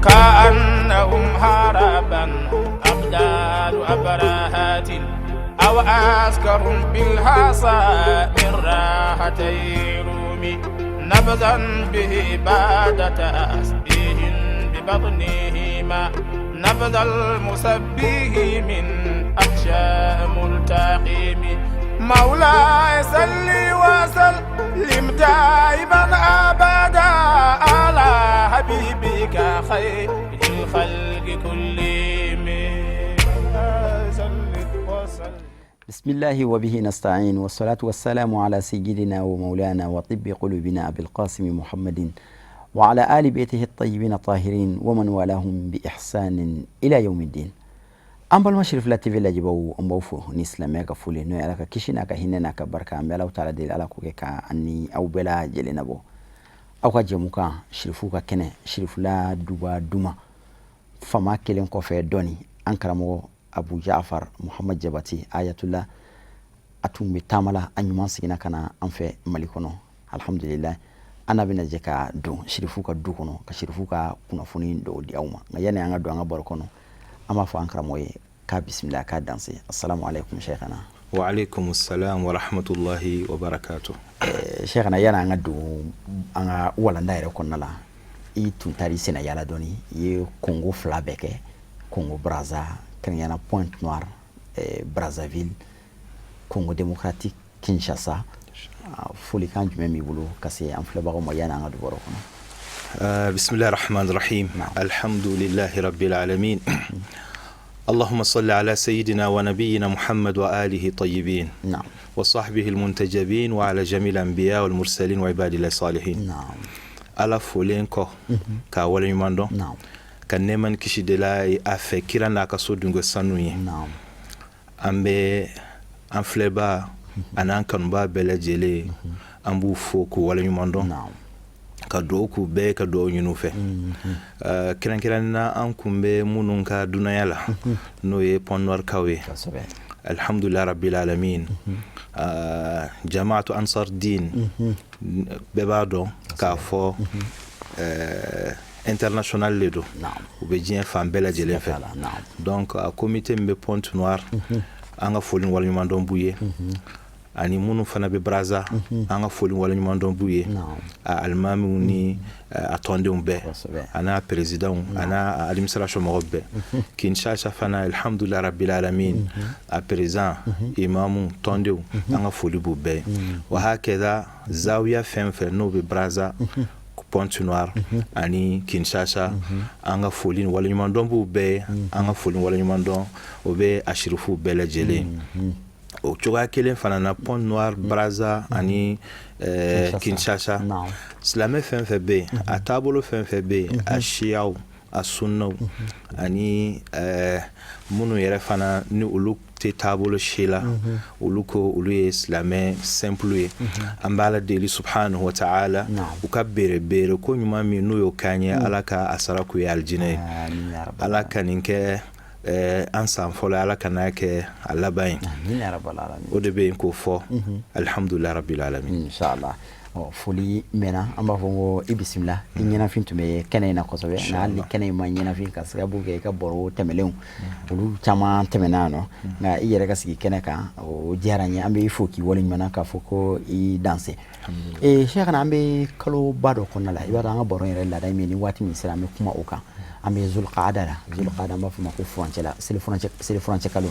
كأنهم هربا أبدال أبراهات أو عسكر بالحصى من راحتي رومي نبذا به بعد تسبيح ببطنهما نبذ المسبه من أحشاء ملتقيم مولاي صلي وسلم دائما أبدا على حبيبك خير الخلق كلهم. صل وسلم. بسم الله وبه نستعين والصلاة والسلام على سيدنا ومولانا وطب قلوبنا أبي القاسم محمد وعلى آل بيته الطيبين الطاهرين ومن والاهم بإحسان إلى يوم الدين. An balima Sirifila TV lajɛbaw, an b'aw fo ni silamɛya ka foli, n'o ye Ala ka kisi n'a ka hinɛ n'a ka barika. An bɛ Alahu taala deli, Ala k'o kɛ ka an ni aw bɛɛ lajɛlen nabɔ. Aw ka jɛmukan Sirifu ka kɛnɛ, Sirifila duba duma fama kelen kɔfɛ dɔɔni, an karamɔgɔ Abu Jafar Muhammad Jabati Ayatullah, a tun bɛ taama la, a ɲuman seginna ka na an fɛ Mali kɔnɔ, alhamdulillah. An n'a bɛna jɛ ka don Sirifu ka du kɔnɔ, ka Sirifu ka kunnafoni dɔw di aw ma. Nka yanni an ka don an ka baro kɔnɔ, an b'a fɔ an karamɔgɔ ye k'a bisimila, k'a danse. Assalamu alaikum, sheikhana. Wa alaikum salam wa rahmatullahi wa barakatuh. Sheikhana, yanni an ka don an ka walanda yɛrɛ kɔnɔna la, i tun taara i senna yala dɔɔni, i ye Kongo fila bɛɛ kɛ, Kongo Braza, kɛrɛnkɛrɛnnenya Pointe Noire, Brazzaville, Congo démocratique, Kinshasa. Folikan jumɛn b'i bolo ka se an filɛbagaw ma yanni an ka don baro kɔnɔ? بسم الله الرحمن الرحيم. الحمد لله رب العالمين، اللهم صل على سيدنا ونبينا محمد وآله طيبين وصحبه المنتجبين وعلى جميع الأنبياء والمرسلين وعباد الله الصالحين. Ala folen kɔ k'a waleɲuman dɔn ka nɛɛma ni kisi de la a fɛ kira n'a ka so dungo sanu ye, an bɛ an filɛba an'an kanuba bɛɛ lajɛlen, an b'u fo k'u waleɲuman dɔn, ka dugawu k'u bɛɛ, ka dugawu ɲini u fɛ. Kɛrɛnkɛrɛnnen na, an kun bɛ minnu ka dunanya la, n'o ye Pointe Noire kaw ye, alhamdulillah rabbil alamin, Jamaatu Ansar Din, bɛɛ b'a dɔn k'a fɔ international le don, u bɛ diɲɛ fan bɛɛ lajɛlen fɛ. Donc a comité min bɛ Pointe Noire, an ka foli ni waleɲumandɔn b'u ye, ani minnu fana bɛ Braza, an ka foli waleɲumandɔn b'u ye, a alimamiw ni a tɔndenw bɛɛ, a n'a présidentw, a n'a administration mɔgɔ bɛɛ. Kinshasa fana, alhamdulillah rabbil alamin, a président, imamu, tɔndenw, an ka foli b'u bɛɛ ye. Wa hakɛda zawiya fɛn fɛn n'o bɛ Braza, Pointe Noire ani Kinshasa, an ka foli ni waleɲumandɔn b'u bɛɛ ye, an ka foli ni waleɲumandɔn o bɛ a sirifuw bɛɛ lajɛlen. O cogoya kelen fana na, Pointe Noire, Braza ani Kinshasa, silamɛ fɛn fɛn bɛ yen, a taabolo fɛn fɛn bɛ yen, a siyaw, a sunnaw, ani minnu yɛrɛ fana ni olu tɛ taabolo si la, olu ko olu ye silamɛ simple ye, an b'a la deli subhanahu wa ta'ala, u ka bere bere ko ɲuman min n'u y'o k'an ye, Ala ka a sara k'u ye alijinɛ ye. Ala ka nin kɛ an san fɔlɔ, Ala ka n'a kɛ a laban ye. O de bɛ yen k'o fɔ, alhamdulilah rabbil alamin. Inshallah. Ɔ, foli mɛnna, an b'a fɔ ko i bisimila. I ɲɛnafin tun bɛ kɛnɛ in na kosɛbɛ, nka hali ni kɛnɛ in ma ɲɛnafin ka sababu kɛ i ka baro tɛmɛnlenw, olu caman tɛmɛna yan nɔ, nka i yɛrɛ ka sigi kɛnɛ kan, o diyara n ye. An bɛ i fo k'i waleɲuman k'a fɔ ko i danse. Cheikhana, an bɛ kaloba dɔ kɔnɔna la. I b'a dɔn, an ka baro yɛrɛ laada ye min ye, ni waati min sera, an bɛ kuma o kan. An bɛ Zulqaada la. Zulqaada, an b'a fɔ o ma ko furancɛ la, seli furancɛ, seli furancɛ kalo.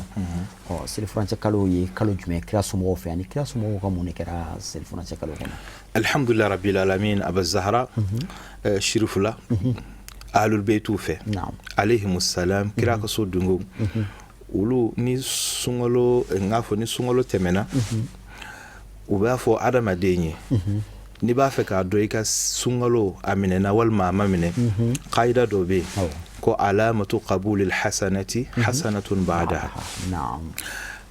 Ɔ, seli furancɛ kalo ye kalo jumɛn kira somɔgɔw fɛ, ani kira somɔgɔw ka mun de kɛra seli furancɛ kalo kɔnɔ? Alhamdulillah rabbil alamin. Aba Zahra, shirifula ahlul beytu fɛ alayhimus salam, kira ka so dungo, olu ni sunkalo, n k'a fɔ ni sunkalo tɛmɛna, u b'a fɔ adamaden ye, n'i b'a fɛ k'a dɔn i ka sunkalo a minɛna walima a ma minɛ, kayida dɔ bɛ yen ko alamatu qabulil hasanati hasanatun ba'daha,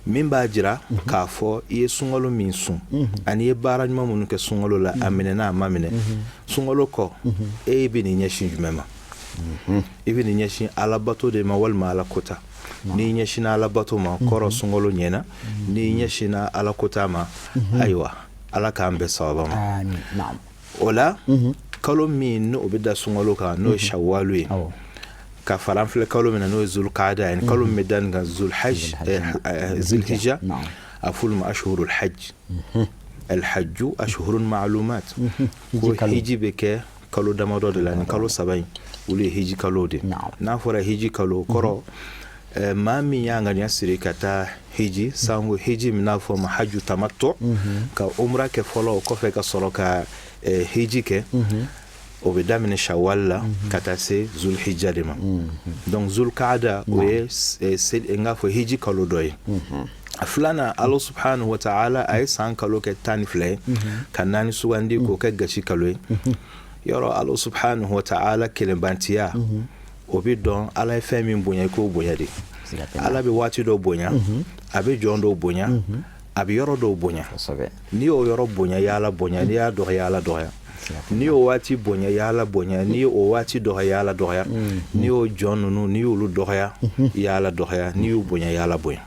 min b'a jira k'a fɔ i ye sunkalo min sun ani i ye baara ɲuman minnu kɛ sunkalo la, a minɛna, a ma minɛ, sunkalo kɔ e bɛ nin ɲɛsin jumɛn ma? I bɛ nin ɲɛsin alabato de ma walima ala kota? N'i ɲɛsinna alabato ma, kɔrɔ sunkalo ɲɛna. N'i ɲɛsinna ala kota ma, ayiwa, Ala k'an bɛɛ sababa ma. O la, kalo min n'o bɛ da sunkalo kan, n'o ye Sawalu ye. Ka fara an filɛ kalo min na, n'o ye Zulkaada ye, kalo min bɛ da nin kan, Zulhaj, Zulhijja, a f'olu ma ashhurul hajj. Alhajju ashhurun ma'lumat, ko hiji bɛ kɛ kalo damadɔ de la. Ni kalo 3 in, olu ye hiji kalo de. N'a fɔra hiji kalo kɔrɔ, maa min y'a ŋaniya siri ka taa hiji, sango hiji min n'a fɔ ma haju tamattu, ka umra kɛ fɔlɔ, o kɔfɛ ka sɔrɔ ka hiji kɛ, o bɛ daminɛ shawal la ka taa se zulhijja de ma. Donc zulkaada, o ye n k'a fɔ hiji kalo dɔ ye. A filanan, Ala subhanahu wa ta'ala a ye san kalo kɛ 12 ye, ka naani sugandi k'o kɛ gasi kalo ye. Yɔrɔ Ala subhanahu wa ta'ala kelenbantiya, o bɛ dɔn. Ala ye fɛn min bonya, i k'o bonya de. Ala bɛ waati dɔ bonya, a bɛ jɔn dɔw bonya, a bɛ yɔrɔ dɔw bonya. N'i y'o yɔrɔ bonya, i y'Ala bonya. N'i y'a dɔgɔya, i y'Ala dɔgɔya. N'i y'o waati bonya, i y'Ala bonya. N'i y'o waati dɔgɔya, i y'Ala dɔgɔya. N'i y'o jɔn ninnu, n'i y'olu dɔgɔya, i y'Ala dɔgɔya. N'i y'u bonya, i y'Ala bonya.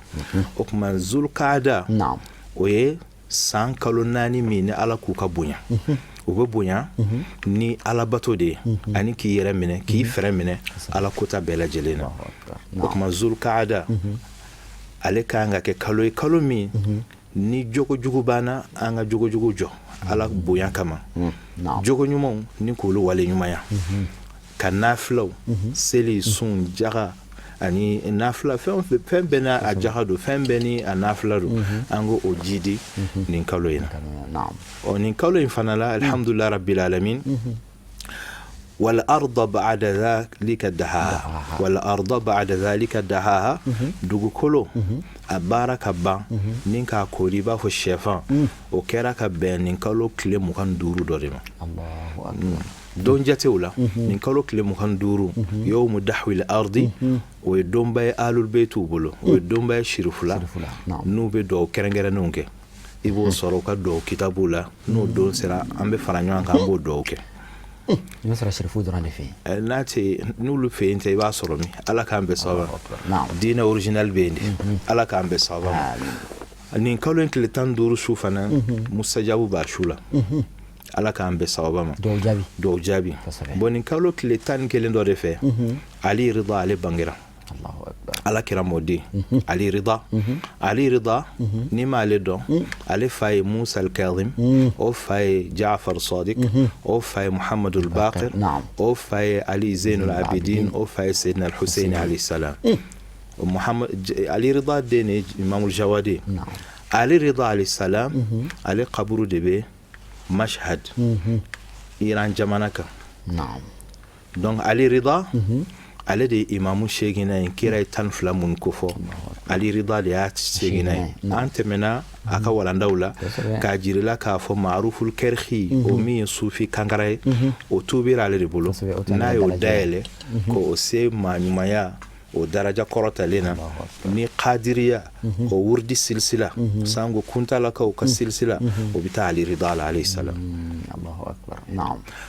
O tuma zulkaada, o ye san kalo 4 min ni Ala k'u ka bonya. U bɛ bonya ni alabato de ye, ani k'i yɛrɛ minɛ, k'i fɛrɛ minɛ Ala kota bɛɛ lajɛlen na. O tuma zulkaada, ale ka kan ka kɛ kalo ye, kalo min ni jogo jugu banna, an ka jogo jugu jɔ Ala bonya kama, jogo ɲumanw ni k'olu wale ɲumanya, ka nafilaw seli, sun, jaga ani nafila, fɛn fɛn bɛɛ n'a jaga don, fɛn bɛɛ ni a nafila don, an ko o jidi nin kalo in na. Ɔ, nin kalo in fana la, alhamdulillah rabbil alamin, wal arda ba'da dhalika dahaha, wal arda ba'da dhalika dahaha, dugukolo a baara ka ban ni k'a koori i b'a fɔ shɛfan, o kɛra ka bɛn nin kalo tile 25 dɔ de ma. Don jatew la, nin kalo tile 25, yawmu dahwil ardi, o ye donba ye ahlul baytiw bolo, o ye donba ye sirifula, n'u bɛ dugawu kɛrɛnkɛrɛnnenw kɛ. I b'o sɔrɔ u ka dugawu kitabu la. N'o don sera, an bɛ fara ɲɔgɔn kan, an b'o dugawu kɛ. I b'a sɔrɔ sirifu dɔrɔn de fɛ yen. N'a tɛ n'olu fɛ yen tɛ, i b'a sɔrɔ min. Ala k'an bɛn sababa. Diinɛ original bɛ yen de. Ala k'an bɛn sababa ma. Nin kalo in tile 15 su fana, musajabu b'a su la. Ala k'an bɛn sababa ma. Dugawu jaabi. Dugawu jaabi. Bon, nin kalo tile 11 dɔ de fɛ, Ali Rida, ale bangera, Ala kira mɔden Ali Rida. Ali Rida, n'i m'ale dɔn, ale fa ye Musa al-Kazim, o fa ye Jafar Sadiq, o fa ye Muhammadu al-Baqir, o fa ye Ali Zainul Abidin, o fa ye Seydina al-Hussein alayhi salam. Muhammad Ali Rida den ye Imamul Jawadi. Ali Rida alayhi salam, ale kaburu de bɛ Mashhad, Iran jamana kan. Donc Ali Rida, ale de ye imamu seeginnan ye. Kira ye 12 minnu kofɔ, Ali Rida de y'a seeginnan ye. An tɛmɛna a ka walandaw la k'a jirila k'a fɔ Maaruful Kɛriki, o min ye sufi kankara ye, o tuubira ale de bolo, n'a y'o dayɛlɛ k'o se maa ɲumanya o daraja kɔrɔtalen na ni kadiriya, o wurudi silisila, sango kuntalakaw ka silisila, o bɛ taa Ali Rida la alayhi salam.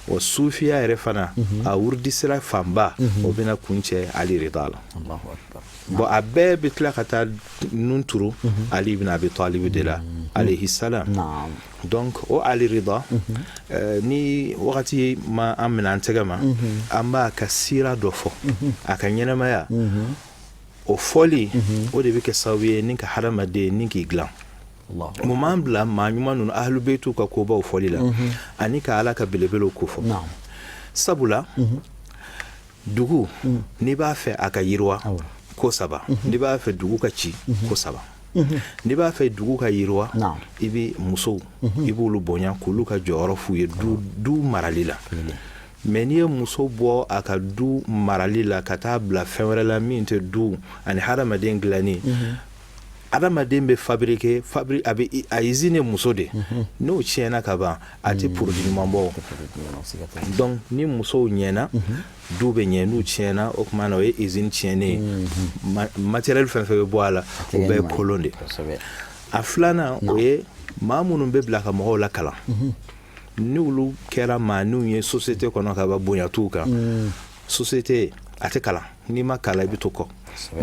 O sufiya yɛrɛ fana, a wurudi sira fanba, o bɛna kuncɛ Ali Rida la. Bon, a bɛɛ bɛ tila ka taa nun turu Ali ibn Abi Talib de la alayhi salam. Donc o Ali Rida, ni wagati ma an minɛ an tɛgɛ ma, an b'a ka sira dɔ fɔ, a ka ɲɛnamaya. O fɔli, o de bɛ kɛ sababu ye ni ka hadamaden ni k'i dilan. Mun b'an bila maa ɲuman ninnu, ahlul baytiw ka kobaw fɔli la ani ka Ala ka belebelew ko fɔ? Sabula dugu, n'i b'a fɛ a ka yiriwa, ko saba. N'i b'a fɛ dugu ka ci, ko saba. N'i b'a fɛ dugu ka yiriwa, i bɛ musow, i b'olu bonya k'olu ka jɔyɔrɔ f'u ye du marali la. Mais n'i ye muso bɔ a ka du marali la ka taa bila fɛn wɛrɛ la min tɛ du ani hadamaden dilanni, adamaden bɛ fabriquer, a bɛ a usine muso de, n'o tiɲɛna ka ban, a tɛ produit ɲuman bɔ. Donc ni musow ɲɛna, du bɛ ɲɛ. N'u tiɲɛna, o tuma na o ye usine tiɲɛnen ye, matériel fɛn fɛn bɛ bɔ a la, o bɛɛ ye kolon de. A filanan, o ye maa minnu bɛ bila ka mɔgɔw lakalan, n'olu kɛra maa n'u ye société kɔnɔ ka ban, bonya t'u kan. Société a tɛ kalan, n'i ma kalan, i bɛ to kɔ.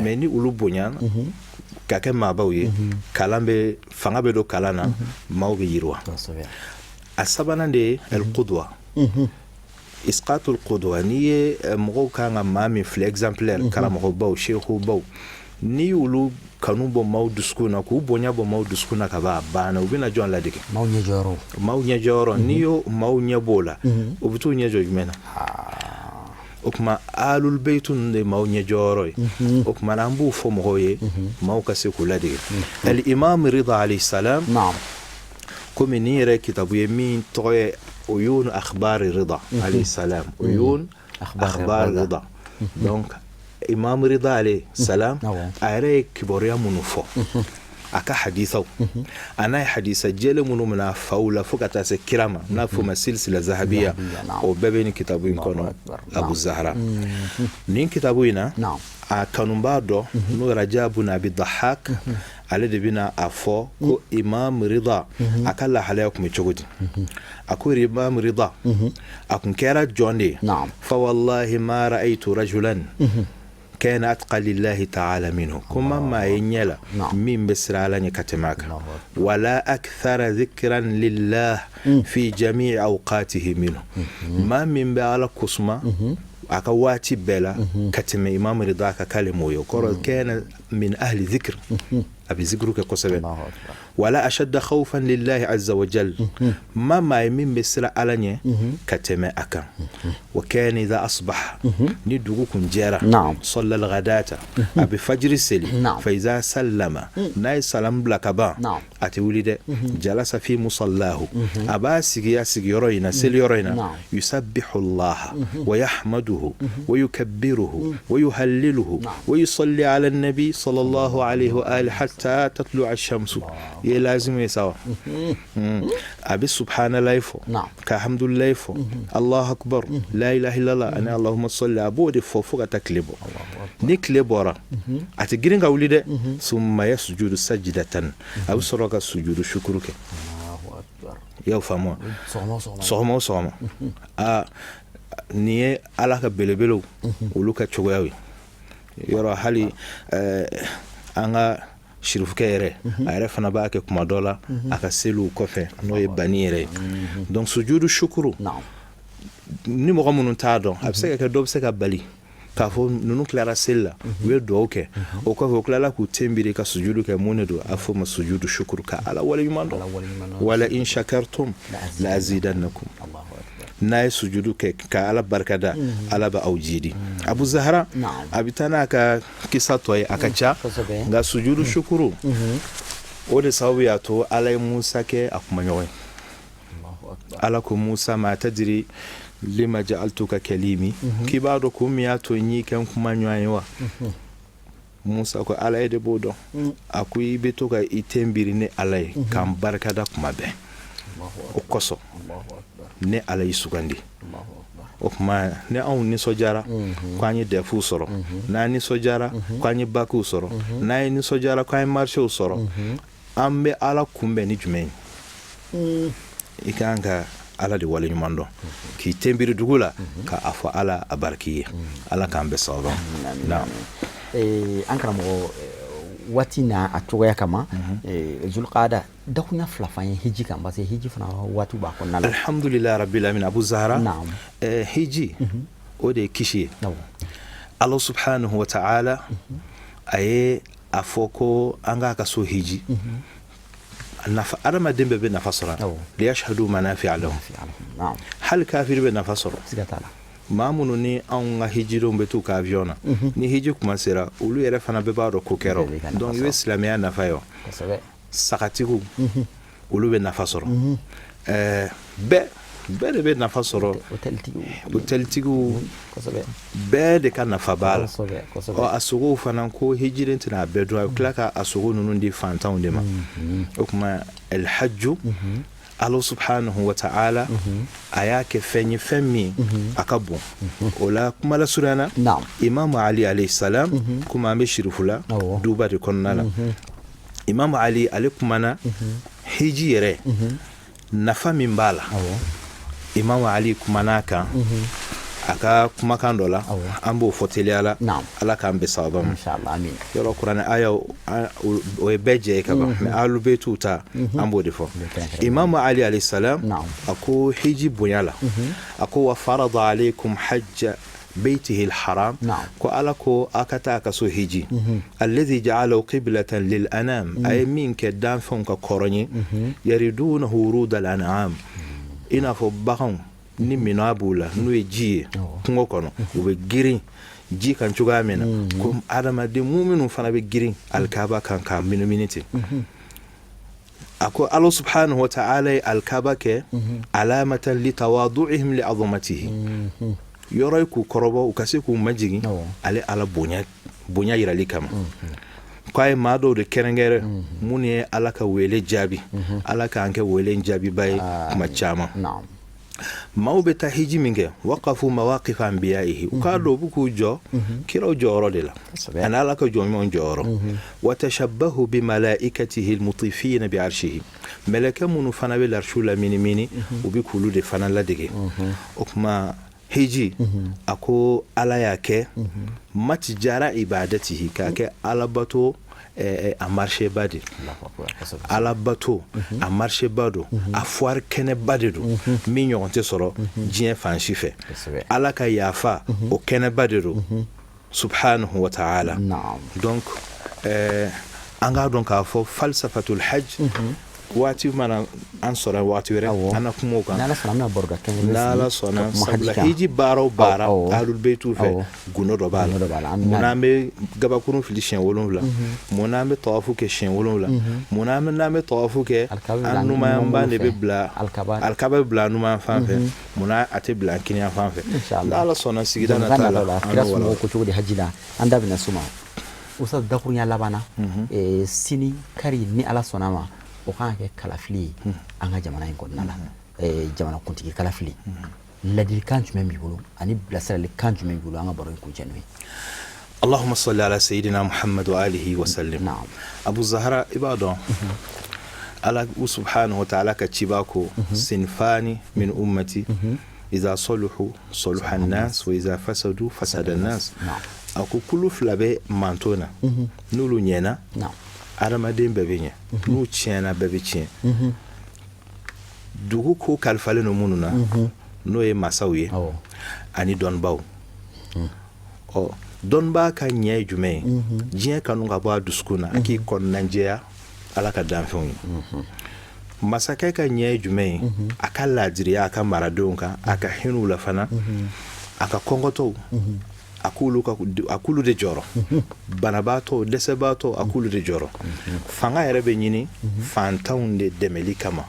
Mais ni olu bonya ka kɛ maabaw ye, kalan bɛ fanga bɛ don kalan na, maaw bɛ yiriwa. A sabanan de ye alqudwa. Isqatul qudwa, n'i ye mɔgɔw kan ka maa min filɛ exemplaire, karamɔgɔbaw, sekubaw, n'i y'olu kanu bɔ maaw dusukun na, k'u bonya bɔ maaw dusukun na ka ban, a banna. U bɛna jɔn ladege? Maaw ɲɛjɔyɔrɔ. Maaw ɲɛjɔyɔrɔ. N'i y'o maaw ɲɛ b'o la, u bɛ t'u ɲɛ jɔ jumɛn na? O tuma alul beytu ninnu de ye maaw ɲɛjɔyɔrɔ ye. O tuma an b'o fɔ mɔgɔw ye, maaw ka se k'u ladege. Al imam Rida alayhi salam, komi nin yɛrɛ kitabu ye min tɔgɔ ye Uyun Akhbar Rida alayhi salam, Uyun Akhbar Rida. Donc imam Rida alayhi salam, a yɛrɛ ye kibaruya minnu fɔ a ka hadisaw, a n'a ye hadisa jɛlen minnu minɛ a faw la fo ka taa se kira ma, n'a fɔ ma silsila zahabiya, o bɛɛ bɛ nin kitabu in kɔnɔ. Abu Zahra, nin kitabu in na, a kanubaa dɔ, n'o Raja bun Abi Dahak, ale de bɛna a fɔ ko imam Rida a ka lahalaya tun bɛ cogo di. A ko imam Rida, a kun kɛra jɔn de ye? Fa wallahi ma ra'aytu rajulan kana atqa lillahi ta'ala minhu, ko ma maa ye ɲɛ la min bɛ siran Ala ɲɛ ka tɛmɛ a kan, wala akthara dhikran lillah fi jami'i awqatihi minhu, maa min bɛ Ala kosuma a ka waati bɛɛ la ka tɛmɛ imam Rida kan, k'ale m'o ye. O kɔrɔ, kana min ahli dhikr, a bɛ zikiru kɛ kosɛbɛ. Wala ashadda khawfan lillahi azza wa jal, ma maa ye min bɛ siran Ala ɲɛ ka tɛmɛ a kan. Wa kana idha asbaha, ni dugu kun jɛra, salla al-ghadata, a bɛ fajiri seli. Fa iza sallama, n'a ye salam bila ka ban, a tɛ wuli dɛ, jalasa fi musallahu, a b'a sigi a sigiyɔrɔ in na, seliyɔrɔ in na, yusabbihu allaha wa yahmaduhu wa yukabbiruhu wa yuhalliluhu wa yusalli ala nabi sallallahu alayhi wa alihi hatta tatlu'a ash-shamsu. Ye lazimu ye sawa, a bɛ subhanallahi fɔ, ka hamdulillahi fɔ, allahu akbar, la ilaha illallah, ani allahumma salli, a b'o de fɔ fo ka taa tile bɔ. Ni tile bɔra, a tɛ girin ka wuli dɛ, summa yasjudu sajdatan, a bɛ sɔrɔ ka sujudu shukuru kɛ. I y'o faamu? Sɔgɔma o sɔgɔma. Aa, nin ye Ala ka belebelew olu ka cogoyaw ye. Yɔrɔ hali an ka sirifukɛ yɛrɛ, a yɛrɛ fana b'a kɛ kuma dɔ la a ka seliw kɔfɛ, n'o ye bani yɛrɛ ye. Donc sujudu shukuru, ni mɔgɔ minnu t'a dɔn, a bɛ se ka kɛ dɔ bɛ se ka bali k'a fɔ ninnu tilara seli la, u ye dugawu kɛ, o kɔfɛ u tilala k'u ten biri ka sujudu kɛ, mun de don? A fɔ ma sujudu shukuru, ka Ala waleɲuman dɔn. Wala in shakartum la azidannakum, n'a ye sujudu kɛ ka Ala barikada, Ala bɛ aw jidi. Abu Zahara, a bɛ taa n'a ka kisa tɔ ye, a ka ca, nka sujudu shukuru, o de sababu y'a to Ala ye Musa kɛ a kumaɲɔgɔn ye. Ala ko Musa ma, atadiri lima ja'altuka kalimi, k'i b'a dɔn ko min y'a to n y'i kɛ n kuma ɲɔgɔn ye wa? Musa ko, Ala, e de b'o dɔn. A ko, i bɛ to ka i ten biri ne Ala ye k'an barikada kuma bɛɛ, o kosɔn ne Ala y'i sugandi. O tuma ni anw nisɔndiyara k'an ye DEF sɔrɔ, n'an nisɔndiyara k'an ye bakiw sɔrɔ, n'an ye nisɔndiyara k'an ye marisew sɔrɔ, an bɛ Ala kunbɛn ni jumɛn ye? I ka kan ka Ala de waleɲuman dɔn, k'i ten biri dugu la ka a fɔ Ala a bariki ye. Ala k'an bɛɛ sababu. An karamɔgɔ, waati n'a a cogoya kama, zulqaada dakunya fila f'an ye hiji kan, parce que hiji fana waati b'a kɔnɔna la. Alhamdulilayi rabbil alamin. Abu Zahara, hiji, o de ye kisi ye. Ala subhanahu wa ta'ala a ye a fɔ ko an k'a ka so hiji, nafa, adamaden bɛɛ bɛ nafa sɔrɔ, liyashhadu manafi'a lahum, hali kafiri bɛ nafa sɔrɔ. Maa minnu ni anw ka hijidenw bɛ t'u ka avion na, ni hiji kuma sera, olu yɛrɛ fana bɛɛ b'a dɔn ko kɛra. Donc i bɛ silamɛya nafa ye wa? Sagatigiw, olu bɛ nafa sɔrɔ, bɛɛ bɛɛ de bɛ nafa sɔrɔ, hôteltigiw, bɛɛ de ka nafa b'a la. Ɔ, a sogow fana, ko hijiden tɛna a bɛɛ dun, a bɛ tila ka a sogo ninnu di fantanw de ma. O tuma alhajju, Ala subhanahu wa ta'ala a y'a kɛ fɛn ye, fɛn min a ka bon. O la, kuma lasurunya na, Imamu Ali alayhi salam, komi an bɛ sirifu la duba de kɔnɔna la, Imamu Ali, ale kumana hiji yɛrɛ nafa min b'a la. Imamu Ali kumana a kan. A ka kumakan dɔ la, an b'o fɔ teliya la. Ala k'an bɛn sababa ma. Yɔrɔ kuranɛ aya, o ye bɛɛ jɛ ye ka ban, mais ahlul ta, an b'o de fɔ. Imamu Ali alayhi salam, a ko hiji bonya la, a ko wa farada alaykum hajja baytihi alharam, ko Ala ko a ka taa a ka so hiji, alladhi ja'alahu qiblatan lil anam, a ye min kɛ danfɛnw ka kɔrɔn ye, yaridunahu wurud al an'am, i n'a fɔ baganw ni minnɔgɔ b'u la, n'u ye ji ye kungo kɔnɔ, u bɛ girin ji kan cogoya min na, ko adamaden minnu fana bɛ girin alikaba kan k'a minumini ten. A ko Ala subhanahu wa ta'ala ye alikaba kɛ alamatan li tawadu'ihim li azamatihi, yɔrɔ ye k'u kɔrɔbɔ, u ka se k'u majigin ale Ala bonya bonya yirali kama, k'a ye maa dɔw de kɛrɛnkɛrɛn minnu ye Ala ka wele jaabi. Ala k'an kɛ wele jaabiba ye kuma caman. Maaw bɛ taa hiji min kɛ, waqafu mawaqif anbiya'ihi, u k'a dɔn u bɛ k'u jɔ kiraw jɔyɔrɔ de la ani Ala ka jɔn ɲumanw jɔyɔrɔ. Wa tashabbahu bi malaikatihi almutifina bi arshihi, mɛlɛkɛ minnu fana bɛ larisiw laminimini, u bɛ k'olu de fana ladege. O tuma hiji, a ko Ala y'a kɛ matijara ibadatihi, k'a kɛ alabato a marché ba de, alabato a marché ba don, a foire kɛnɛba de don min ɲɔgɔn tɛ sɔrɔ diɲɛ fan si fɛ. Ala ka yafa o kɛnɛba de don, subhanahu wa ta'ala. Donc an k'a dɔn k'a fɔ falsafatul hajj, waati mana an sɔrɔ waati wɛrɛ, an na kuma o kan. N'Ala sɔnna, an bɛna baroda kɛnɛ N'Ala sɔnna, sabula hiji baara o baara, ahlul baytiw fɛ, gundo dɔ b'a la. Munna an bɛ gabakurun fili siɲɛ 7? Munna an bɛ tawafu kɛ siɲɛ 7? Munna n'an bɛ tawafu kɛ, an numanyanfan de bɛ bila, alikaba bɛ bila numanyanfan fɛ? Munna a tɛ bila kiniyanfan fɛ? N'Ala sɔnna, sigida nata la, kira somɔgɔw ko cogo di haji la, an da bɛna s'o ma. Ustaz, dakurunya laban na, sini kari, ni Ala sɔnna ma, o kan ka kɛ kalafili ye an ka jamana in kɔnɔna la, jamana kuntigi kalafili. Ladilikan jumɛn b'i bolo ani bilasiralikan jumɛn b'i bolo an ka baro in kuncɛ n'o ye? Allahumma salli ala sayyidina Muhammad wa alihi wa sallim. Abu Zahra, i b'a dɔn Ala subhanahu wa ta'ala ka ciba ko sinfani min ummati iza saluhu saluha an-nas wa iza fasadu fasada an-nas. A ko kulu fila bɛ manton na, n'olu ɲɛna, adamaden bɛɛ bɛ ɲɛ, n'u tiɲɛna, bɛɛ bɛ tiɲɛ. Dugu ko kalifalen don minnu na, n'o ye masaw ye ani dɔnnibaw. Ɔ, dɔnnibaa ka ɲɛ ye jumɛn ye? Diɲɛ kanu ka bɔ a dusukun na, a k'i kɔnɔnajɛya Ala ka danfɛnw ye. Masakɛ ka ɲɛ ye jumɛn ye? A ka laadiriya a ka maradenw kan, a ka hinɛ u la fana, a ka kɔngɔtɔw, a k'olu ka a k'olu de jɔrɔ, banabaatɔ, dɛsɛbaatɔ, a k'olu de jɔrɔ. Fanga yɛrɛ bɛ ɲini fantanw de dɛmɛli kama.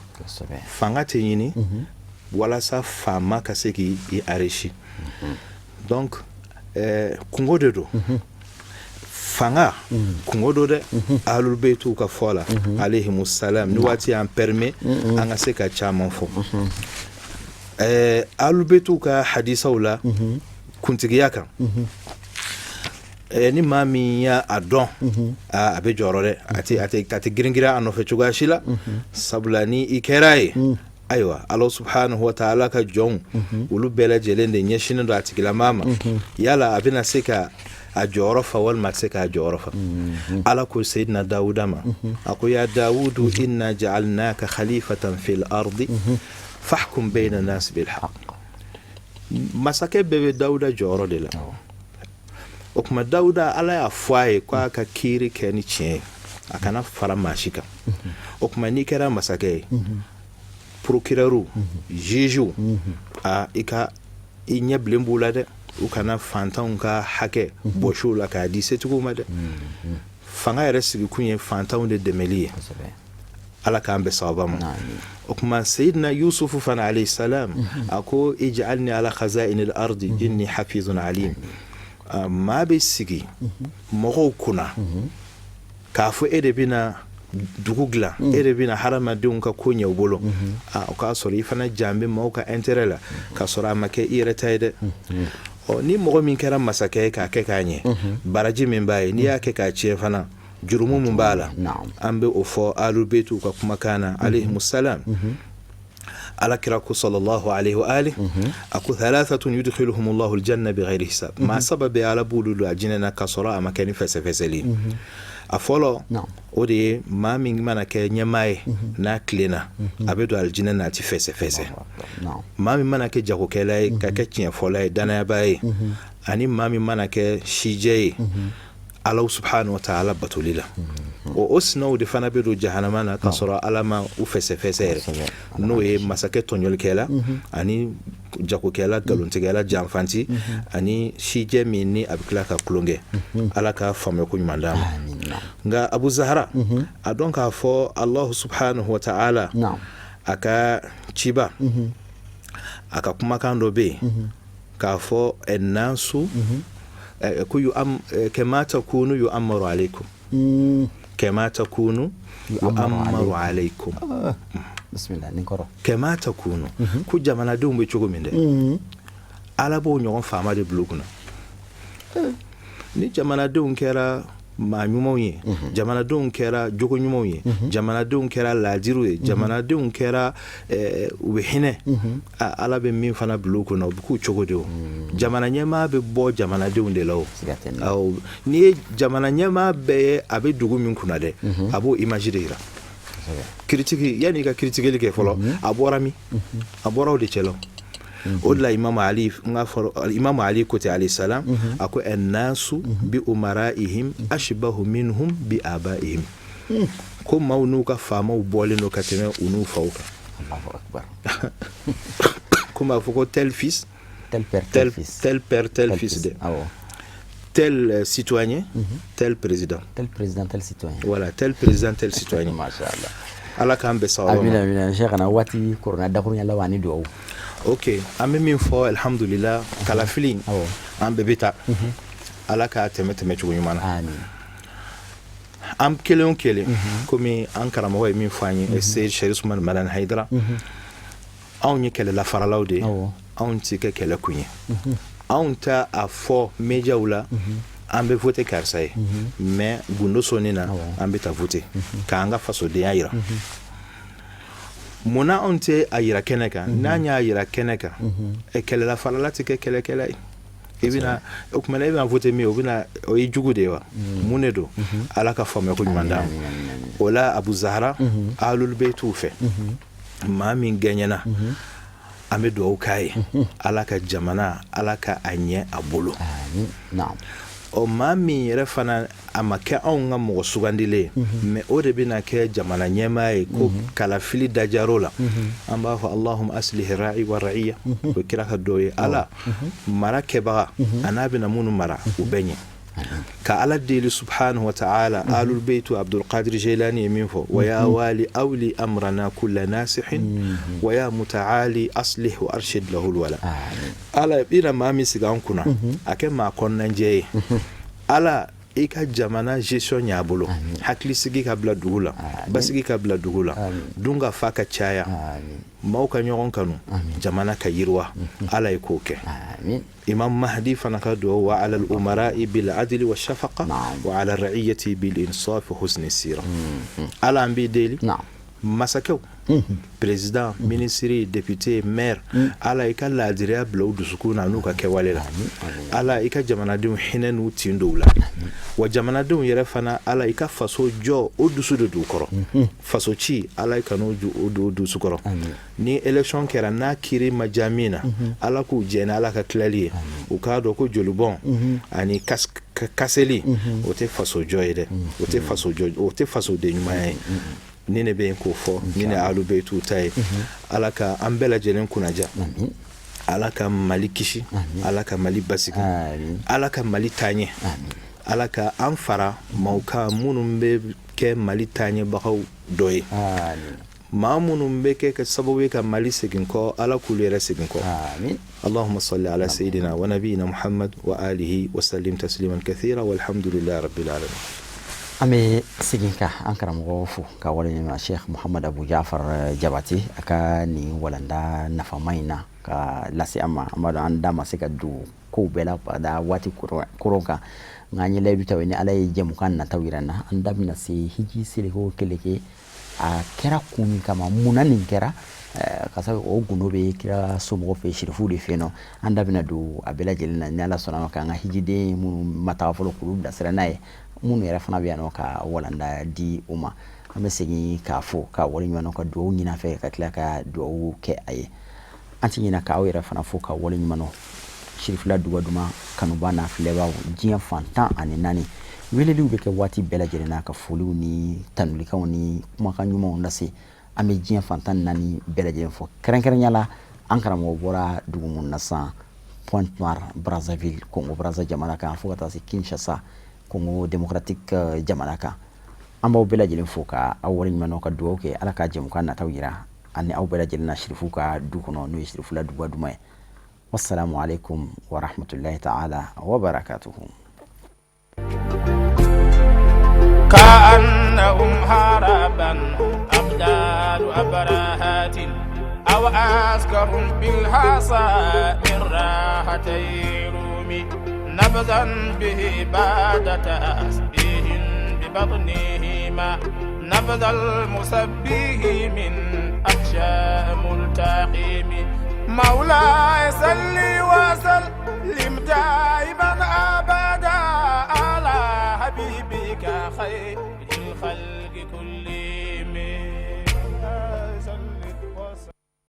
Fanga tɛ ɲini walasa faama ka se k'i enrichi. Donc kungo de don, fanga kungo don dɛ. Ahlul baytiw ka fɔ la, alayhimu salam, ni waati y'an permet, an ka se ka caman fɔ ahlul baytiw ka hadisaw la kuntigiya kan. Ni maa min y'a a dɔn, a bɛ jɔrɔ dɛ, a tɛ giringirin a nɔfɛ cogoya si la, sabula ni i kɛra ye, ayiwa, Ala subhanahu wa ta'ala ka jɔnw, olu bɛɛ lajɛlen de ɲɛsinnen don a tigilamaa ma. Yala a bɛna se ka a jɔyɔrɔ fa walima a tɛ se k'a jɔyɔrɔ fa? Ala ko Seyidina Dawuda ma, a ko ya Dawudu inna ja'alnaka khalifatan fil ardi fahkum bayna nas bil haqq. Masakɛ bɛɛ bɛ Dawuda jɔyɔrɔ de la. O tuma Dawuda, Ala y'a fɔ a ye ko a ka kiiri kɛ ni tiɲɛ ye, a kana fara maa si kan. O tuma n'i kɛra masakɛ ye, procureur, juge, a i ka i ɲɛ bilen b'u la dɛ, u kana fantanw ka hakɛ bɔsi u la k'a di setigiw ma dɛ. Fanga yɛrɛ sigikun ye fantanw de dɛmɛli ye. Ala k'an bɛn sababa ma. O tuma Seyidina Yusufu fana alayhi salam, a ko ij'alni ala khaza'inil ardi inni hafizun alim. Maa bɛ sigi mɔgɔw kunna k'a fɔ e de bɛna dugu dilan, e de bɛna hadamadenw ka ko ɲɛ u bolo, o k'a sɔrɔ i fana jan bɛ maaw ka intérêt la, k'a sɔrɔ a ma kɛ i yɛrɛ ta ye dɛ. Ɔ, ni mɔgɔ min kɛra masakɛ ye k'a kɛ k'a ɲɛ, baraji min b'a ye, n'i y'a kɛ k'a tiɲɛ fana, jurumu min b'a la, an bɛ o fɔ ahlul baytiw ka kumakan na, alayhimu salam. Ala kira ko sallallahu alaihi wa ali, a ko thalathatun yudkhiluhum Allahu aljanna bighairi hisab, maa saba bɛ Ala b'olu don aljinɛ na k'a sɔrɔ a ma kɛ ni fɛsɛfɛsɛli ye. A fɔlɔ, o de ye maa min mana kɛ ɲɛmaa ye, n'a tilenna, a bɛ don alijinɛ na, a tɛ fɛsɛfɛsɛ. Maa min mana kɛ jagokɛla ye, ka kɛ tiɲɛfɔla ye, danayabaa ye, ani maa min mana kɛ sijɛ ye Ala subhanahu wa ta'ala batoli la, o sinaw de fana bɛ don jahanama na k'a sɔrɔ Ala ma u fɛsɛfɛsɛ yɛrɛ, n'o ye masakɛ tɔɲɔlikɛla ani jagokɛla, nkalontigɛla, janfanti, ani sijɛ min ni a bɛ tila ka tulonkɛ. Ala ka faamuya ko ɲuman d'an ma. Nka Abu Zahara, a dɔn k'a fɔ Alahu subhanahu wa ta'ala, a ka ciba, a ka kumakan dɔ bɛ yen k'a fɔ nasu ko kama takunu yu'ammaru alaykum, kama takunu yu'ammaru alaykum. Bismillah, nin kɔrɔ? Kama takunu, ko jamanadenw bɛ cogo min dɛ, Ala b'o ɲɔgɔn faama de bila u kunna. Ni jamanadenw kɛra maa ɲumanw ye, jamanadenw kɛra jogo ɲumanw ye, jamanadenw kɛra laadiriw ye, jamanadenw kɛra u bɛ hinɛ, Ala bɛ min fana bila u kunna, u bɛ k'u cogo de. O jamana ɲɛmaa bɛ bɔ jamanadenw de la. O n'i ye jamana ɲɛmaa bɛɛ ye, a bɛ dugu min kunna dɛ, a b'o image de jira. Critique, yanni i ka critiqueli kɛ fɔlɔ, a bɔra min, a bɔra o de cɛla. O de la Imam Ali, n ka fɔlɔ Imam Ali ko ten alayhi salam, a ko annasu bi umaraihim ashbahu minhum bi abaihim, ko maaw n'u ka faamaw bɔlen don ka tɛmɛ u n'u faw kan. Allahu akbar. Komi a fɔ ko tel fils, tel père, tel fils. Tel père, tel fils de, tel citoyen, tel président. Tel président, tel citoyen. Voilà, tel président, tel citoyen. Masha Allah. Ala k'an bɛn sababa ma. Amina, amina. Cheikhana, waati korona, dakurunya laban ni duwawu. Ok, an bɛ min fɔ, alhamdulillah, kalafili, an bɛɛ bɛ taa, Ala k'a tɛmɛ tɛmɛ cogo ɲuman na. Amin. An kelen o kelen, komi an karamɔgɔ ye min fɔ an ye, Seyid Sherif Usman Madani Hayidara, anw ye kɛlɛlafaralaw de ye. Anw tɛ kɛ kɛlɛ kun ye, anw tɛ a fɔ médiaw la an bɛ voter karisa ye, mais gundo sɔnni na, an bɛ taa voter k'an ka fasodenya yira. Munna anw tɛ a yira kɛnɛ kan? N'an y'a yira kɛnɛ kan, kɛlɛlafarala tɛ kɛ kɛlɛkɛla ye. I bɛna o tuma na, e bɛna voter min, o bɛna o ye jugu de ye wa? Mun de don? Ala ka faamuya ko ɲuman d'an ma. O la Abu Zahara, ahlul baytiw fɛ, maa min gɛɲɛna, an bɛ dugawu k'a ye, Ala ka jamana, Ala ka a ɲɛ a bolo. Amin, naam. Ɔ, maa min yɛrɛ fana a ma kɛ anw ka mɔgɔ sugandilen ye, mais o de bɛna kɛ jamana ɲɛmaa ye, ko kalafili dajar'o la, an b'a fɔ allahumma aslih ra'i wa ra'iya. O ye kira ka dɔ ye. Ala, mara kɛbaga a n'a bɛna minnu mara, u bɛɛ ɲɛ. Ka Ala deli subhanahu wa ta'ala, alul beitu Abdul Qadir Jilani ye min fɔ: wa ya wali awli amrana kulla nasihin wa ya mutaali aslih wa arshid lahul wala. Ala, i na maa min sigi an kunna, a kɛ maa kɔnɔnajɛ ye. Ala, i ka jamana gestion ɲ'a bolo, hakilisigi ka bila dugu la, basigi ka bila dugu la, dun ka fa ka caya, maaw ka ɲɔgɔn kanu, jamana ka yiriwa. Ala ye k'o kɛ. Imam Mahdi fana ka duwawu: wa ala al-umara'i bil adli wa shafaqa wa ala ra'iyati bil insaf wa husni sira. Ala, an b'i deli, masakɛw, président, ministre, député, maire, Ala, i ka laadiriya bila u dusukun na n'u ka kɛwale la. Ala, i ka jamanadenw hinɛ n'u tin dɔw la. Wa jamanadenw yɛrɛ fana, Ala, i ka faso jɔ o dusu de d'u kɔrɔ, faso ci, Ala, i ka n'o don dusu kɔrɔ. Ni élection kɛra, n'a kiiri ma diya min na, Ala k'u jɛ ni Ala ka tilali ye. U k'a dɔn ko jolibɔn ani kaseli, o tɛ faso jɔ ye dɛ, o tɛ faso jɔ, o tɛ fasoden ɲumanya ye. Ni ne bɛ yen k'o fɔ, ni ne alu bɛ t'u ta ye. Ala ka an bɛɛ lajɛlen kunnaja, Ala ka Mali kisi, Ala ka Mali basigi, Ala ka Mali taaɲɛ, Ala ka an fara maaw kan minnu bɛ kɛ Mali taaɲɛbagaw dɔ ye. Maa minnu bɛ kɛ sababu ye ka Mali segin kɔ, Ala k'olu yɛrɛ segin kɔ. Allahumma salli ala sayyidina wa nabiyina Muhammad wa alihi wa sallim tasliman kathira, walhamdulillahi rabbil alamin. An bɛ segin ka an karamɔgɔ fo ka waleɲuman, Sheikh Muhammad Abu Jafar Jabate, a ka nin walanda nafama in na ka lase an ma. An b'a dɔn an da ma se ka don kow bɛɛ la ka da waati koron kan, nka an ye layidu ta ni Ala ye jɛmukan nataw yira n na, an da bɛna se hiji seleke o keleke. A kɛra kun min kama, mun na nin kɛra, ka sabu o gundo bɛ kira somɔgɔw fɛ, sirifuw de fɛ yen nɔ. An da bɛna don a bɛɛ lajɛlen na ni Ala sɔnna ma, k'an ka hijiden minnu ma taga fɔlɔ k'olu bilasira n'a ye, minnu yɛrɛ fana bɛ yan nɔ ka walanda di u ma. An bɛ segin k'a fo k'a waleɲuman dɔn, ka dugawu ɲini a fɛ, ka tila ka dugawu kɛ a ye. An ti ɲinɛ k'aw yɛrɛ fana fo ka waleɲuman dɔn. Sirifila Duba Duman kanuba n'a filɛbaw diɲɛ fan 14, weleliw bɛ kɛ waati bɛɛ lajɛlen na ka foliw ni tanulikanw ni kumakan ɲumanw lase. An bɛ diɲɛ fan 14 bɛɛ lajɛlen fo, kɛrɛnkɛrɛnya la an karamɔgɔ bɔra dugu mun na sisan, Pointe Noire, Brazzaville, Congo Brazza jamana kan, fo ka taa se Kinshasa, Congo démocratique jamana kan. An b'aw bɛɛ lajɛlen fo ka aw waleɲuman dɔn, ka dugawu kɛ Ala ka jɛmukan nataw yira ani aw bɛɛ lajɛlen na Sirifu ka du kɔnɔ, n'o ye Sirifula Duba Duman ye. Wassalamu alaikum wa rahmatullahi ta'ala wa barakatuhu. كأنهم هربا أبدال أبراهات أو أسكر بالحصى من راحتي رومي نبذا به بعد تسبيه ببطنهما نبذ المسبيه من أحشاء ملتقيم. مولاي صلي وسلم دائما أبدا على حبيبك خير الخلق كلهم.